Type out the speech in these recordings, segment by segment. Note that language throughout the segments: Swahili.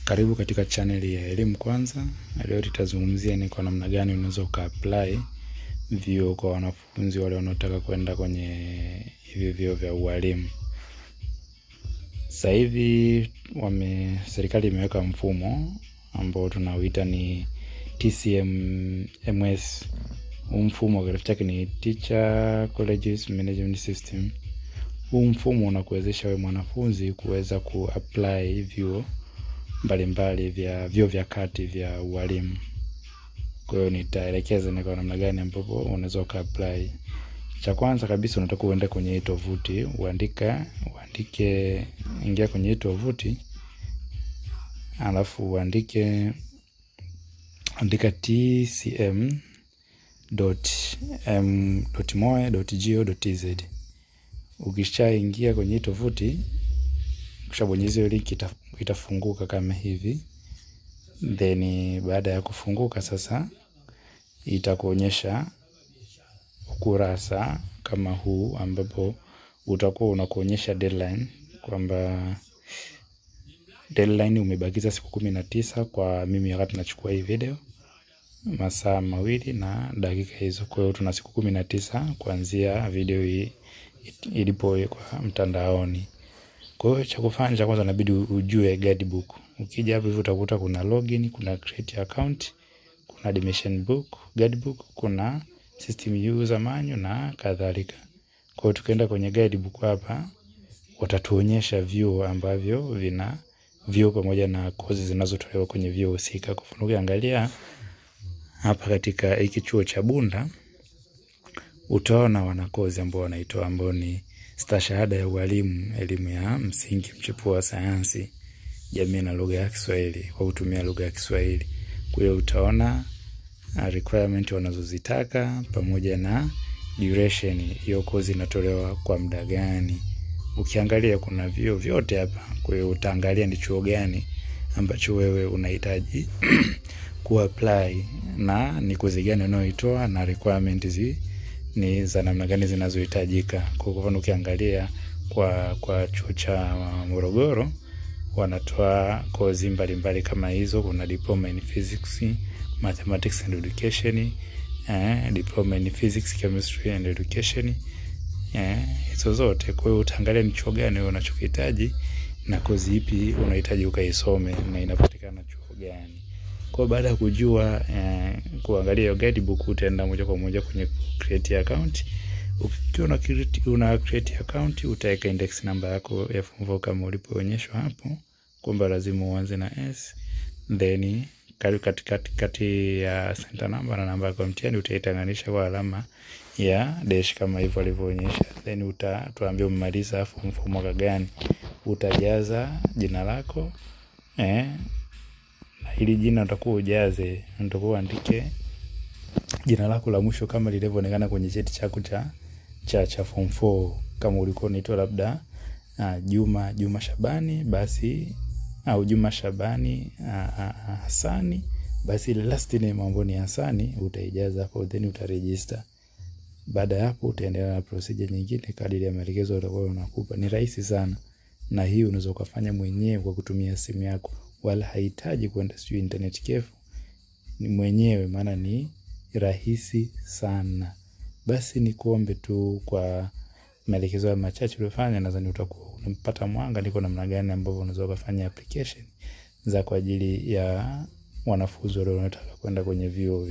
Karibu katika channel ya Elimu Kwanza. Leo tutazungumzia ni kwa namna gani unaweza ukaapply vyuo kwa wanafunzi wale wanaotaka kwenda kwenye hivi vyuo vya ualimu. Sasa hivi serikali imeweka mfumo ambao tunauita ni TCMS. Huu mfumo kirefu chake ni Teacher Colleges Management System. Huu mfumo unakuwezesha wewe mwanafunzi kuweza kuapply vyuo mbalimbali vya vyuo vya kati vya ualimu. Kwa hiyo nitaelekeza ni kwa namna gani ambapo unaweza ukaapply. Cha kwanza kabisa unataka uende kwenye hii tovuti, uandike, ingia kwenye hii tovuti, alafu uandike andika tcm.m.moe.go.tz. Ukishaingia kwenye hii tovuti, ukishabonyeza hiyo link itafunguka kama hivi. Then baada ya kufunguka sasa itakuonyesha ukurasa kama huu ambapo utakuwa unakuonyesha deadline kwamba deadline umebakiza siku 19 kwa mimi wakati nachukua hii video, masaa 2 na dakika hizo. Kwa hiyo tuna siku 19 kuanzia video hii ilipowekwa mtandaoni. Kwa hiyo cha kufanya cha kwanza inabidi ujue guidebook. Ukija hapo hivi utakuta kuna login, kuna create account, kuna admission book, guidebook, kuna system user manual na kadhalika. Kwa hiyo tukienda kwenye guidebook hapa watatuonyesha vyuo ambavyo vina vyuo pamoja na kozi zinazotolewa kwenye vyuo husika. Kwa mfano ukiangalia hapa katika hiki chuo cha Bunda utaona wana kozi ambao wanaitoa ambao ni stashahada ya ualimu, elimu ya msingi, mchepuo wa sayansi, jamii na lugha ya Kiswahili kwa kutumia lugha ya Kiswahili. Kwa hiyo utaona requirement wanazozitaka pamoja na duration hiyo kozi inatolewa kwa muda gani. Ukiangalia kuna vyuo vyote hapa. Kwa hiyo utaangalia ni chuo gani ambacho wewe unahitaji kuapply na ni kozi gani unayoitoa na requirement ni za namna gani zinazohitajika. Kwa mfano ukiangalia kwa chuo cha Morogoro wanatoa kozi mbalimbali kama hizo. Kuna diploma in physics, mathematics and education, diploma in physics, chemistry and education, hizo zote. Kwa hiyo utaangalia ni chuo gani wewe unachokihitaji na kozi ipi unahitaji ukaisome na inapatikana chuo gani. Kwa baada ya kujua kuangalia hiyo guidebook utaenda moja kwa moja kwenye create account. Ukiwa una create account utaweka index number yako ya form 4 kama ulipoonyeshwa hapo kwamba lazima uanze na S, then katikati ya center number na namba yako mtihani utaitenganisha kwa alama ya dash kama hivyo alivyoonyesha. Then utatuambia umemaliza form 4 mwaka gani, utajaza jina lako na hili jina utakuwa ujaze, utakuwa uandike jina lako la mwisho kama lilivyoonekana kwenye cheti chako cha form 4. Kama ulikuwa unaitwa labda Juma Shabani basi, au Juma Shabani Hasani, basi last name ambayo ni Hasani utaijaza hapo, then utaregister. Baada ya hapo utaendelea na procedure nyingine kadiri ya maelekezo utakuwa unakupa. Ni rahisi sana, na hii unaweza kufanya mwenyewe kwa kutumia simu yako, wala haihitaji kwenda sijui internet cafe, ni mwenyewe, maana ni rahisi sana. Basi nikuombe tu kwa maelekezo machache uliyofanya, nadhani utakuwa unapata mwanga niko namna gani ambavyo unaweza kufanya application za kwa ajili ya wanafunzi wale wanaotaka kwenda kwenye vyuo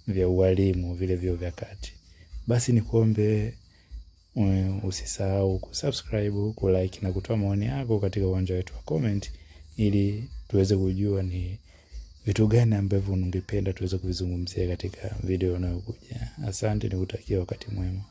vya ualimu, vile vyuo vya kati. Basi nikuombe usisahau kusubscribe, kulike na kutoa maoni yako katika uwanja wetu wa comment ili tuweze kujua ni vitu gani ambavyo ungependa tuweze kuvizungumzia katika video inayokuja. Asante, nikutakia wakati mwema.